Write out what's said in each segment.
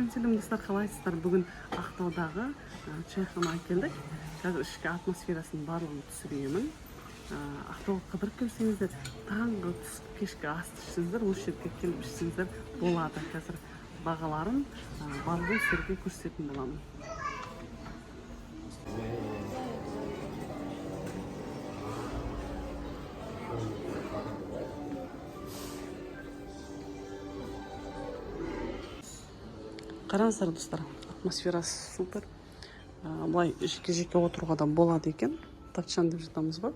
Сәлем, сәлем, достар! Қалайсыздар? Бүгін Ақтаудағы чайханаға келдік. Қазір ішкі атмосферасын барлығын түсіремін. Ақтауға қыдырып келсеңіздер, таңғы, түскі, кешкі асты ішсеңіздер, осы жерге келіп ішсеңіздер болады. Қазір бағаларын, барлығын сіздерге көрсететін боламын. Қараңыздар, достар, атмосферасы супер. Былай жеке жеке отыруға да болады екен, тапчан деп жатамыз ғой.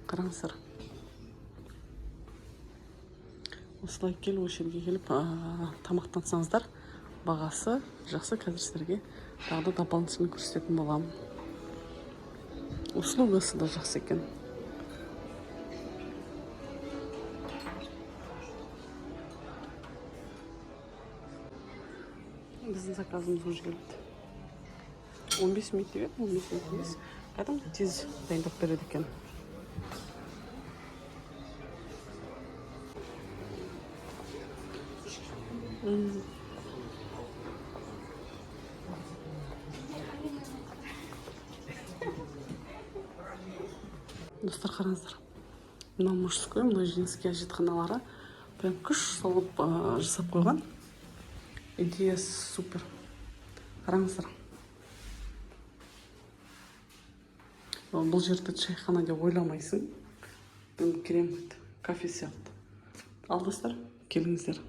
Қараңыздар, осылай келіп, осы жерге келіп тамақтансаңыздар, бағасы жақсы. Қазір сіздерге тағы да дополнительно көрсететін боламын. Услугасы да жақсы екен. Біздің заказымыз уже келіпті. 15 минут деп еді, 15 минут емес, кәдімгі тез дайындап береді екен. Достар, қараңыздар, мынау мужской, мынау женский әжетханалары. Прям күш салып жасап қойған, идеясы супер. Қараңыздар, бұл жерді чайхана деп ойламайсың, прям керемет кафе сияқты. Ал, достар, келіңіздер.